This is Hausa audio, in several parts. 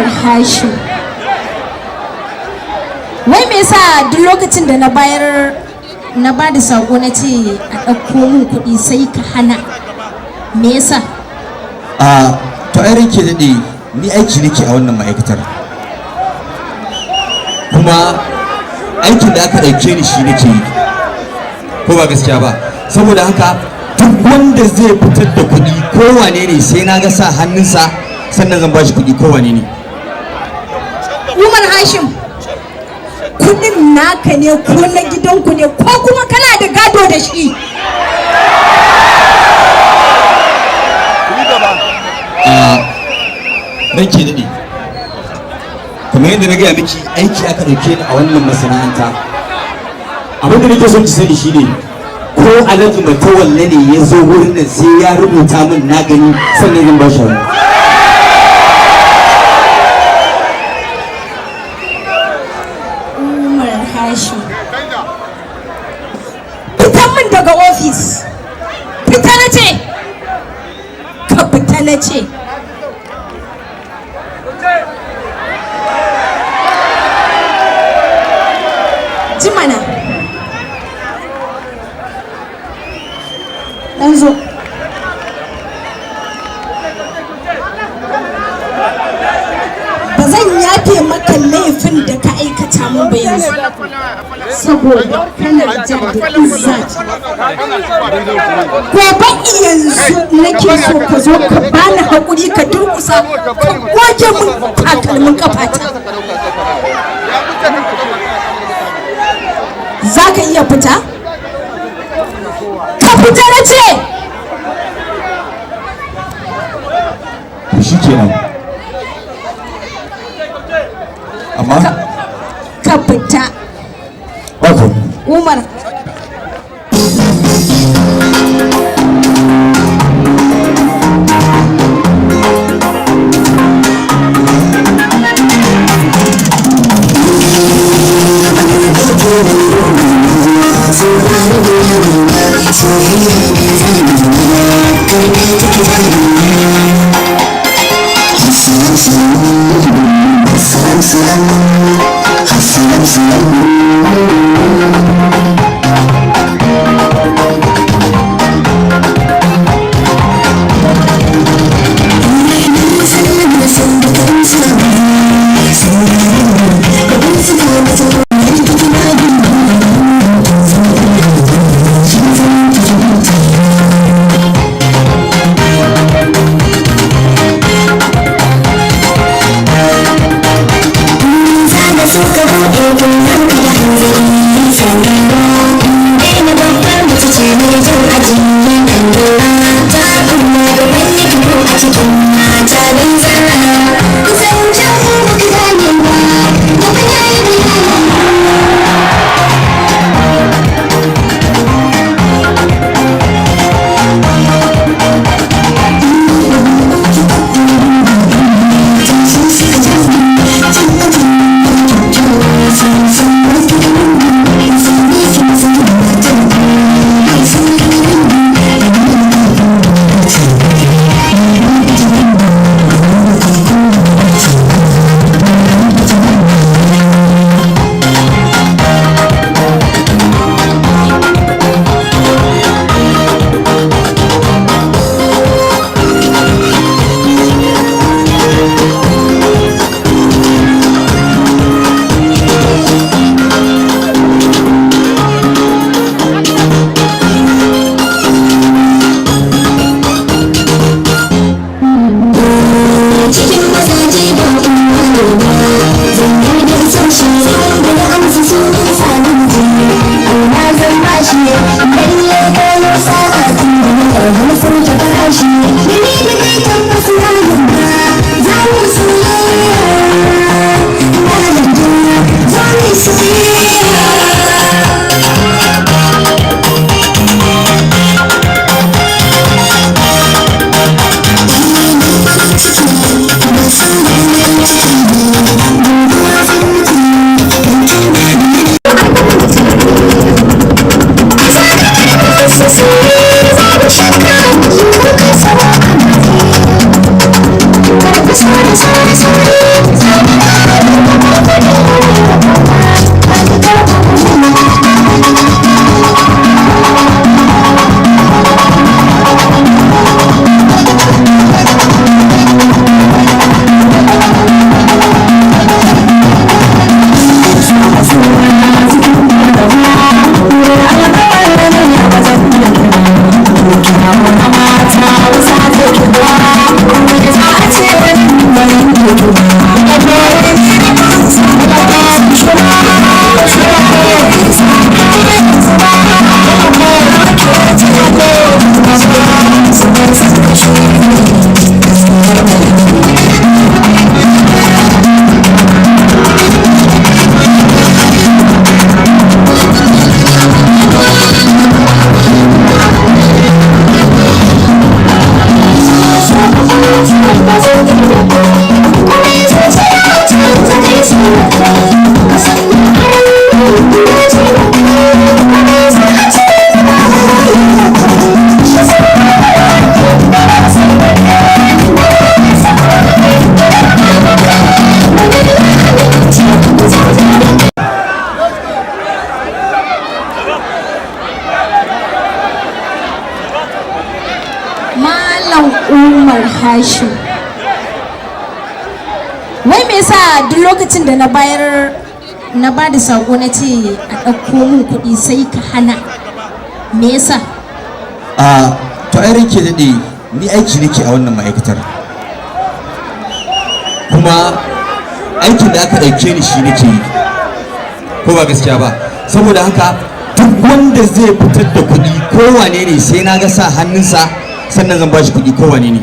Umar Hashim, wai me yasa duk lokacin da na bayar, na ba da sako, na ce a ɗauko min kuɗi, sai ka hana? Me yasa? A to, ai ranke daɗe, ni aiki nake a wannan ma'aikatar, kuma aikin da aka ɗauke ni shi nake yi, ko ba gaskiya ba? Saboda haka duk wanda zai fitar da kuɗi, ko wane ne, sai na ga sa hannunsa sannan zan bashi kuɗi, ko wane ne. Umar Hashim, kuɗin naka ne ko na gidanku ne, ko kuma kana da gado da shi? A ranke daɗe, kamar yadda na gaya miki, aiki aka ɗauke ni a wannan masana'anta. Abin da nake son ki sani shine, ko Alhaji Matawalle ne ya zo wurin nan, sai ya rubuta min na gani sannan zan ba shi hannu. Umar Hashim, fita min daga ofis! Fita na ce! Ka fita na ce! Ji mana, ɗan zo. Ba zan yafe maka laifin da ka aikata min ba yanzu, saboda kana ja da izza. Gobe yanzu nake so ka zo ka bani haƙuri, ka durƙusa ka goge min takalmin kafata. Za ka iya fita? Ka fita na ce! To, shi kenan, amma Ka fita. Ba ku Umar. Malam Umar Hashim, wai me yasa duk lokacin da na bayar, na ba da sako, na ce a ɗauko min kuɗi, sai ka hana? Me yasa? A to ai ranke daɗe, ni aiki nake a wannan ma'aikatar, kuma aikin da aka ɗauke ni shi nake yi, ko ba gaskiya ba? Saboda haka duk wanda zai fitar da kuɗi, ko wane ne, sai na ga sa hannunsa sannan zan bashi kuɗi, ko wane ne.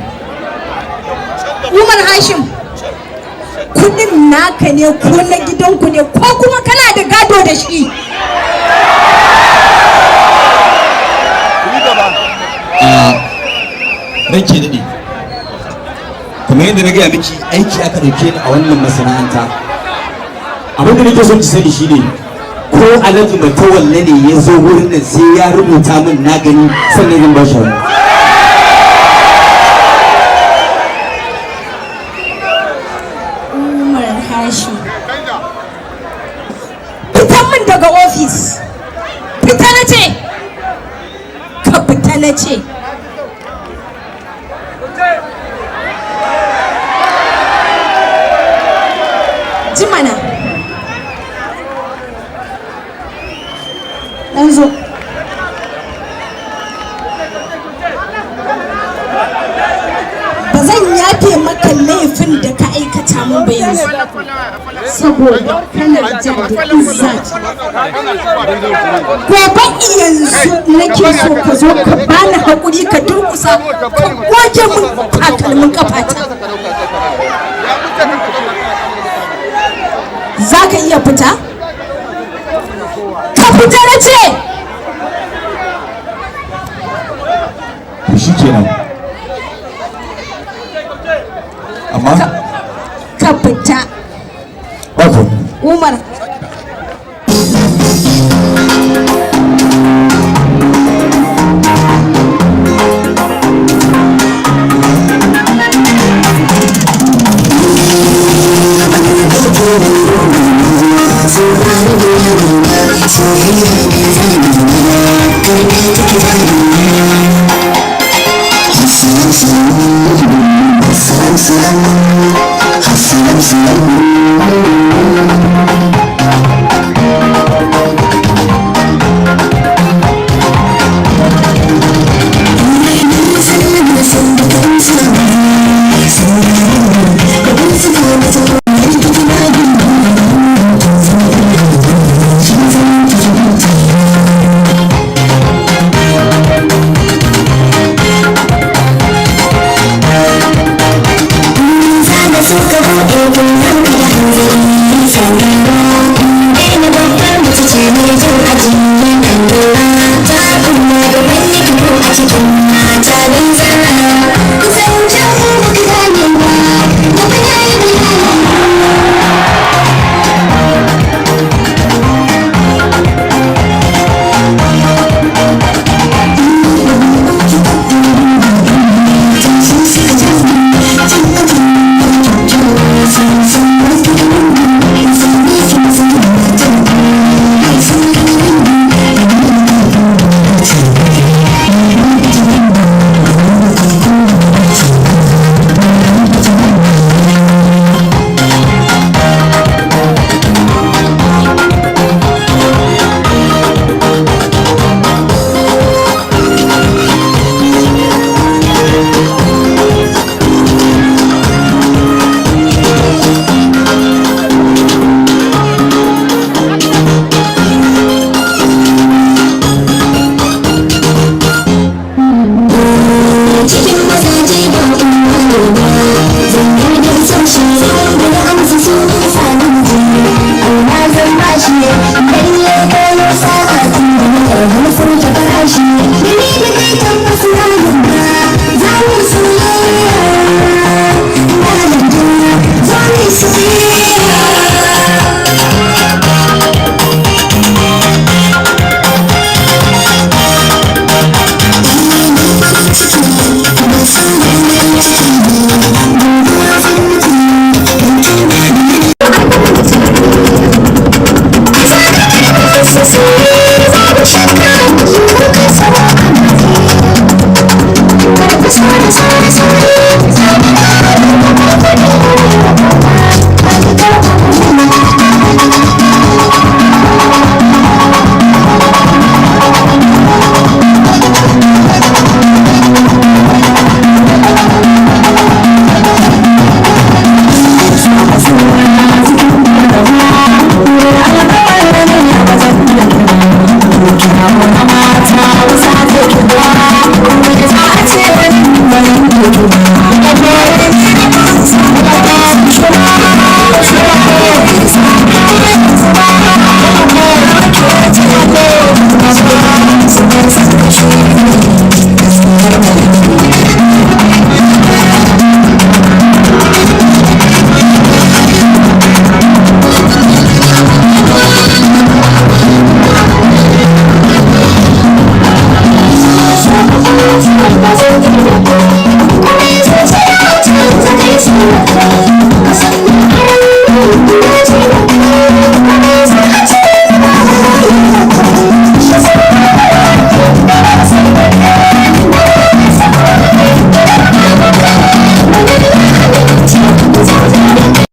Umar Hashim, kuɗin naka ne ko na gidanku ne, ko kuma kana da gado da shi? A ranke daɗe, kamar yadda na gaya miki, aiki aka ɗauke ni a wannan masana'anta. Abin da nake son ki sani shine, ko Alhaji Matawalle ne ya zo wurin nan, sai ya rubuta min na gani sannan zan ba shi hannu. Umar Hashim, fitan min daga ofis! Fita na ce! Ka fita na ce! Ji mana, ɗan zo. Ba zan yafe maka laifin da ka aikata min ba yanzu, saboda kana ja da izza. Gobe yanzu nake so ka zo ka bani haƙuri, ka durƙusa ka goge min takalmin kafata. Za ka iya fita? Ka fita na ce! To shi kenan, amma Ka fita. Ba ku Umar.